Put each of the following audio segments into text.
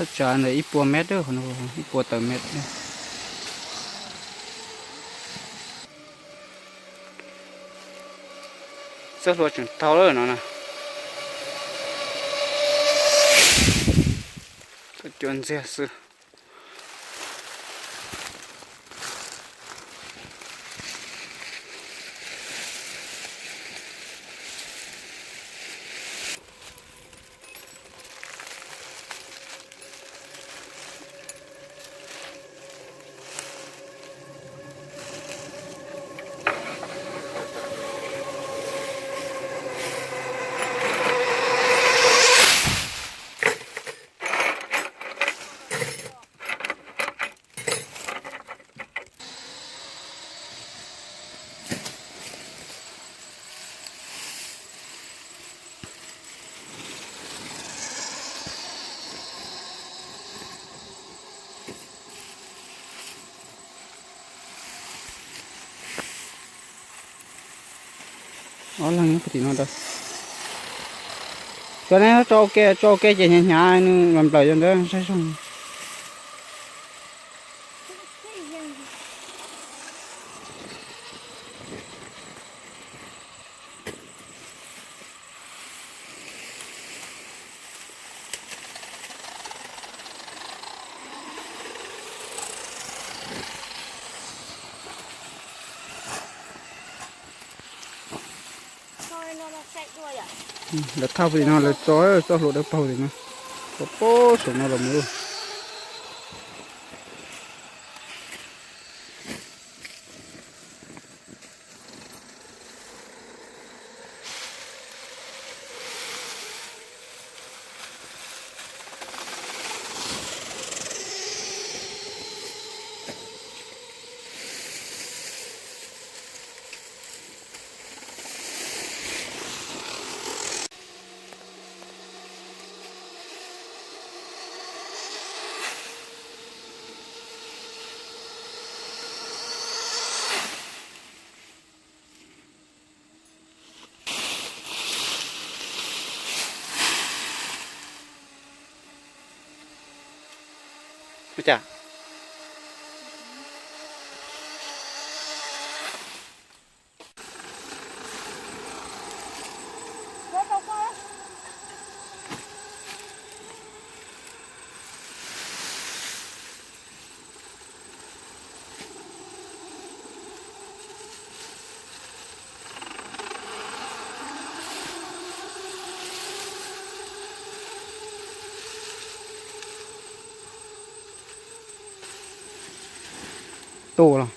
Tsav ntawm ib puas met, ib puas tawm met. Txoj hlua tseem taug lawm no na. Txoj cua ntxiag xwb. Ob leeg nyob puag tim no ntag. Cov neb tso ua ke, tso ua ke ces hnyav hnyav nws los nplawm cov ntawd saib zoo. Lawv thauj tim no lawv tso txoj hlua dawb paug tim no, tso pem saum no los mus. Ua cas? Tus los.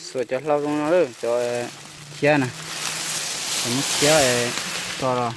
Xuas cov hlau zoo no, cov khiab na, cov muab khiab tso los.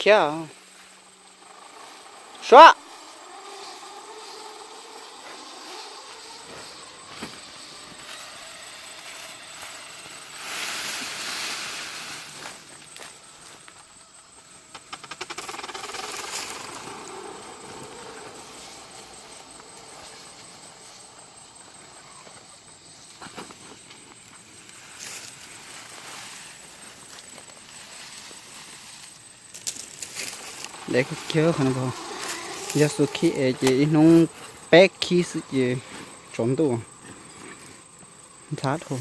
Thiab, Suab. Dev kawg kiag qhov no, yog xuas khib es ces ib hnub peb khib xwb ces tsaus ntuj ntxhab dhau.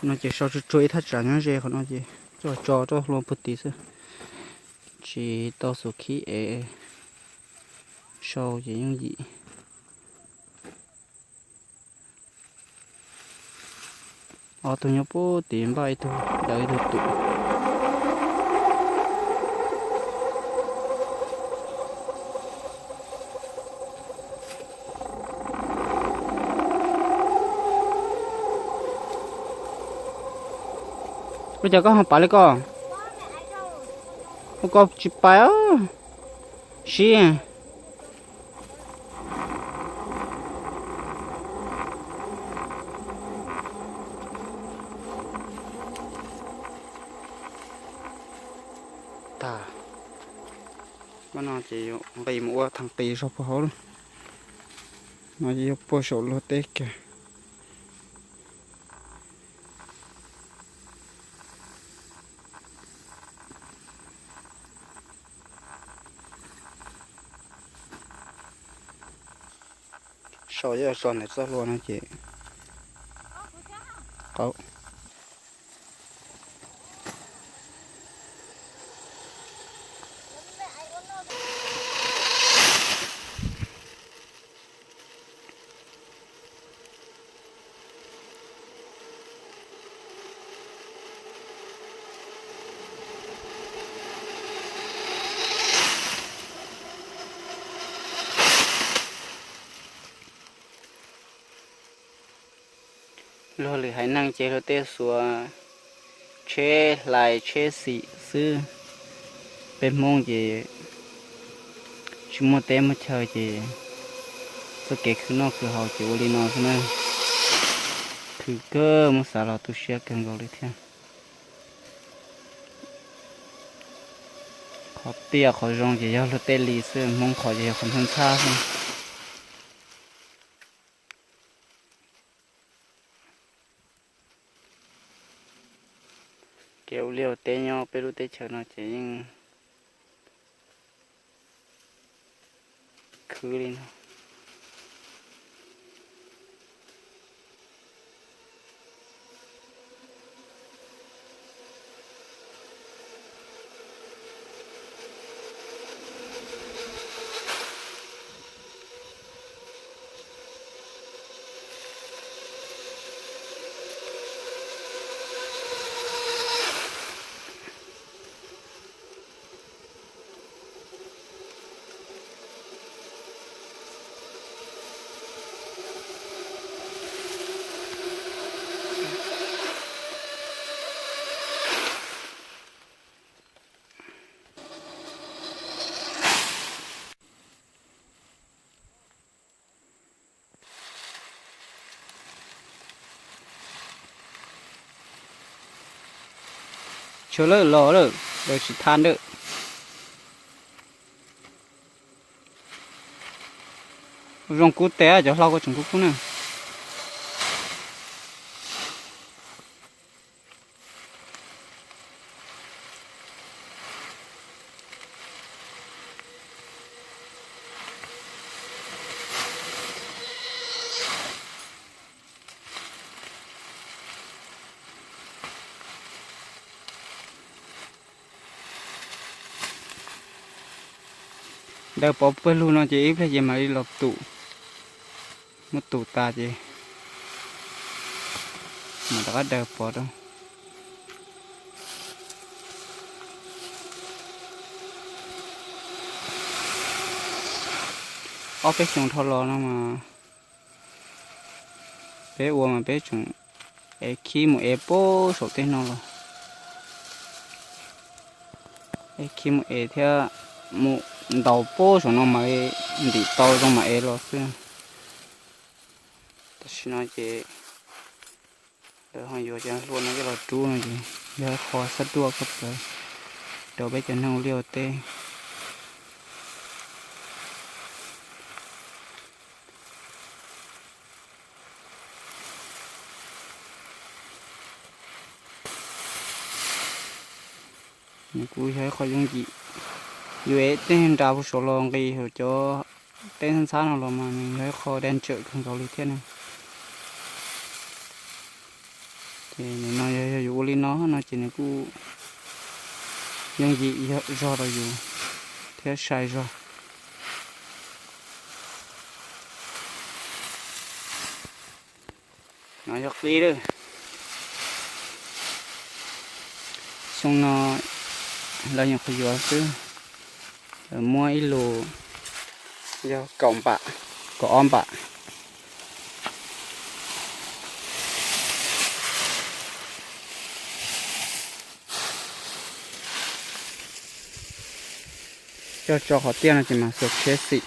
No ces sau tsuag tsuag ib thaj tsam nyob ze qhov no ces coj tso rau hlua puag tid xwb. Tsis tau xuas khib es sau ces yooj yim. Ob tug nyob puag tid npaj ib tug daws ib tug tum. Ua cas koj ho pais li koj? Ua koj tsis pais os. Sib. Tag. Npaj no ces yuav nqis mus ua thav nqis zog puag hauv lawm. No ces yog puag saum luag teb kiag. Sau yog tso ntawm txoj hlua no ces qauv. Luag lwm haiv neeg ces luag tej xuas tsheb hlais tsheb xim xwb. Peb Hmoob ces tsis muaj teb muaj chaw ces txoj kev khwv noj khwv haus ces ua li no xwb na. Khwv kawg, muab xav los tu siab kawg nkaus li thiab. Qhov tiaj qhov zoo ces yog luag tej li xwb, Hmoob qhov ces yog qhov ntxhab ntxhab xwb. Kev ua liaj ua teb nyob peb lub teb chaws no ces yeej khwv li no. Lawm los lawm, daws tsis tha ntawm. Zoo kub tes cov hlau ko tseem kub kub na. Daws pov pawg lug no ces ib pliag ces mam li los tus, muab tus tas ces mam rov qab daws pov rau. Ob peb xyoos dhau los no mas peb ua mas peb tseem ev khib mus ev puag saum tej no los, ev khib mus ev thiab mus ntaus puag saum no mas ntim tau zoo mas ev los xwb. Tam sim no ces lawv ho yuav cov hlua no coj los rub no ces yog ib qho xab duaj kawg plaws rau peb cov neeg ua liaj ua teb. Nws kuj yog ib qho yooj yim, yus ev tej nra puag saum los nqis hauv cov teb ntxhab no los mas nws yog ib qho daj ntsawm kawg nkaus li thiab ne. Ces nim no yog yus ua li no no ces nws kuj yooj yim zog rau yus thiab sai zog. No yog qib lawm. Xyoo no lawv nyuam qhuav yuav xwb, lawv muab ib lus yog kaum npam, kaum ob npam. Coj tso qhov tiaj no ces mas xuas tsheb xim.